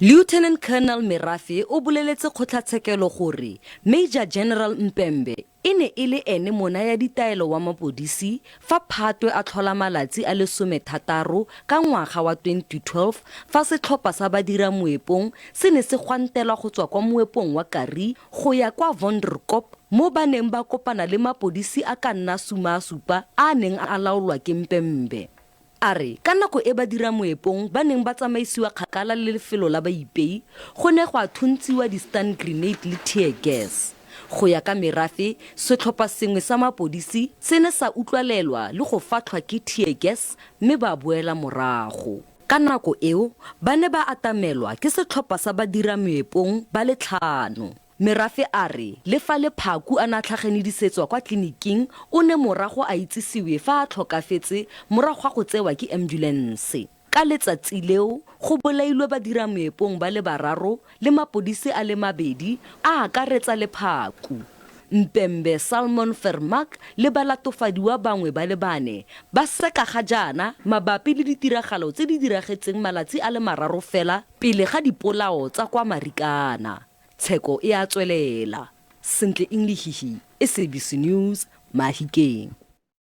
Lieutenant Colonel Merafe o boleletse kgotlatshekelo gore Major General Mpembe e ne e le ene monayaditaelo wa mapodisi fa Phatwe a tlhola malatsi a le 16 ka ngwaga wa 2012 fa setlhopha sa badiramoepong se ne se gwantelwa go tswa kwa moepong wa Kari go ya kwa Wonderkop mo ba neng ba kopana le mapodisi a ka nna 70 a a neng a laolwa ke Mpembe. A re ka nako e badiramoepong ba neng ba tsamaisiwa kgakala le lefelo la baipei, go ne gwa thuntshiwa di-stun grenade le tear gas. Go ya ka merafe, setlhopha sengwe sa mapodisi se ne sa utlwalelwa le go fatlhwa ke tear gas mme ba boela morago. Ka nako eo, ba ne ba atamelwa ke setlhopha sa badiramoepong ba le tlhano. Merafe a re le fa Lephaku a ne a tlhagenedisetswa kwa tleliniking, o ne morago a itsisiwe fa a tlhokafetse morago ga go tsewa ke ambulense. Ka letsatsi leo, go bolailwe badiramoepong ba le bararo le mapodisi a le mabedi, a akaretsa Lephaku. Mpembe Salmon Vermaak le balatofadiwa bangwe ba le bane ba seka ga jaana mabapi le ditiragalo tse di diragetseng malatsi a le mararo fela pele ga dipolao tsa kwa Marikana. Tsheko e a tswelela. Sentle Inglihihi, SABC News, Mahikeng.